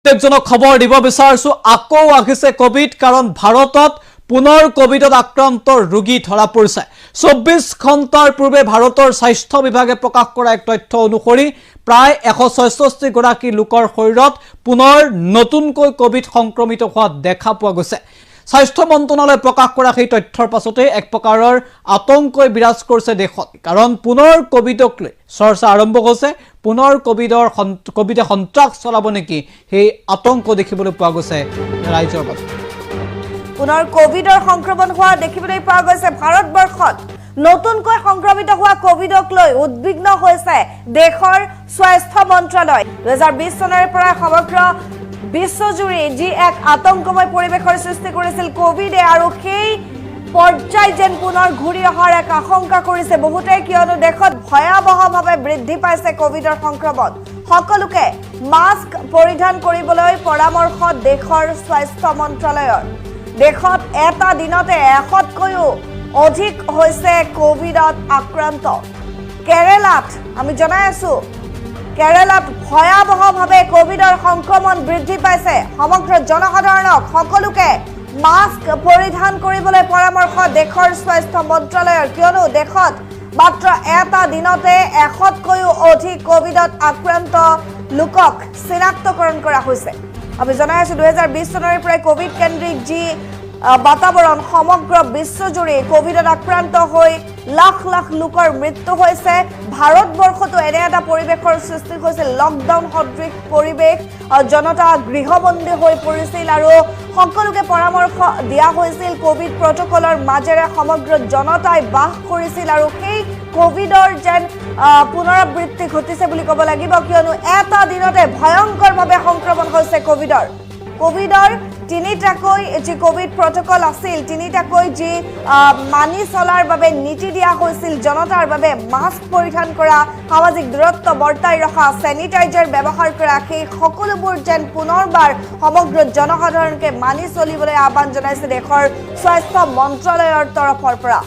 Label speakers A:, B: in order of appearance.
A: প্ৰত্যেকজনক খবৰ দিব বিচাৰিছো, আকৌ আহিছে কভিড। কাৰণ ভাৰতত পুনৰ কভিডত আক্ৰান্ত ৰোগী ধৰা পৰিছে। 24 ঘণ্টাৰ পূৰ্বে ভাৰতৰ স্বাস্থ্য বিভাগে প্ৰকাশ কৰা এক তথ্য অনুসৰি প্ৰায় 166গৰাকী লোকৰ শৰীৰত পুনৰ নতুনকৈ কভিড সংক্ৰমিত হোৱা দেখা পোৱা গৈছে। স্বাস্থ্য মন্ত্ৰণালয়ে প্ৰকাশ কৰা সেই তথ্যৰ পাছতে এক প্ৰকাৰৰ আতংকই বিৰাজ কৰিছে দেশত। কাৰণ পুনৰ কভিডক লৈ চৰ্চা আৰম্ভ হৈছে। পুনৰ কভিডে সন্ত্ৰাস চলাব নেকি, সেই আতংক দেখিবলৈ পোৱা গৈছে ৰাইজৰ মাজত।
B: পুনৰ কভিডৰ সংক্ৰমণ হোৱা দেখিবলৈ পোৱা গৈছে ভাৰতবৰ্ষত। নতুনকৈ সংক্ৰমিত হোৱা কভিডক লৈ উদ্বিগ্ন হৈছে দেশৰ স্বাস্থ্য মন্ত্ৰালয়। 2020 চনৰে পৰা সমগ্ৰ বিশ্বজুৰি যি এক আতংকময় পৰিৱেশৰ সৃষ্টি কৰিছিল কভিডে, আৰু সেই পৰ্যায় যেন পুনৰ ঘূৰি অহাৰ এক আশংকা কৰিছে বহুতে। কিয়নো দেশত ভয়াৱহভাৱে বৃদ্ধি পাইছে কভিডৰ সংক্ৰমণ। সকলোকে মাস্ক পৰিধান কৰিবলৈ পৰামৰ্শ দেশৰ স্বাস্থ্য মন্ত্ৰালয়ৰ। দেশত এটা দিনতে 100তকৈও অধিক হৈছে কভিডত আক্ৰান্ত। কেৰেলাত, আমি জনাই আছো, কেৰেলাত ভয়াৱহভাৱে কভিডৰ সংক্ৰমণ বৃদ্ধি পাইছে। সমগ্ৰ জনসাধাৰণক, সকলোকে মাস্ক পৰিধান কৰিবলৈ পৰামৰ্শ দেশৰ স্বাস্থ্য মন্ত্ৰালয়ৰ। কিয়নো দেশত মাত্ৰ এটা দিনতে 100তকৈও অধিক কভিডত আক্ৰান্ত লোকক চিনাক্তকৰণ কৰা হৈছে। আমি জনাই আছো, 2020 চনৰে পৰাই কভিড কেন্দ্ৰিক যি বাতাবৰণ, সমগ্ৰ বিশ্বজুৰি কভিডত আক্ৰান্ত হৈ লাখ লাখ লোকৰ মৃত্যু হৈছে। ভাৰতবৰ্ষতো এনে এটা পৰিৱেশৰ সৃষ্টি হৈছিল, লকডাউন সদৃশ পৰিৱেশ। জনতা গৃহবন্দী হৈ পৰিছিল আৰু সকলোকে পৰামৰ্শ দিয়া হৈছিল। কভিড প্ৰট'কলৰ মাজেৰে সমগ্ৰ জনতাই বাস কৰিছিল আৰু সেই কভিডৰ যেন পুনৰাবৃত্তি ঘটিছে বুলি ক'ব লাগিব। কিয়নো এটা দিনতে ভয়ংকৰভাৱে সংক্ৰমণ হৈছে কভিডৰ। কভিডৰ তিনিটাকৈ যি কভিড প্ৰট'কল আছিল, তিনিটাকৈ যি মানি চলাৰ বাবে নীতি দিয়া হৈছিল জনতাৰ বাবে, মাস্ক পৰিধান কৰা, সামাজিক দূৰত্ব বৰ্তাই ৰখা, চেনিটাইজাৰ ব্যৱহাৰ কৰা, সেই সকলোবোৰ যেন পুনৰবাৰ সমগ্ৰ জনসাধাৰণকে মানি চলিবলৈ আহ্বান জনাইছে দেশৰ স্বাস্থ্য মন্ত্ৰালয়ৰ তৰফৰ পৰা।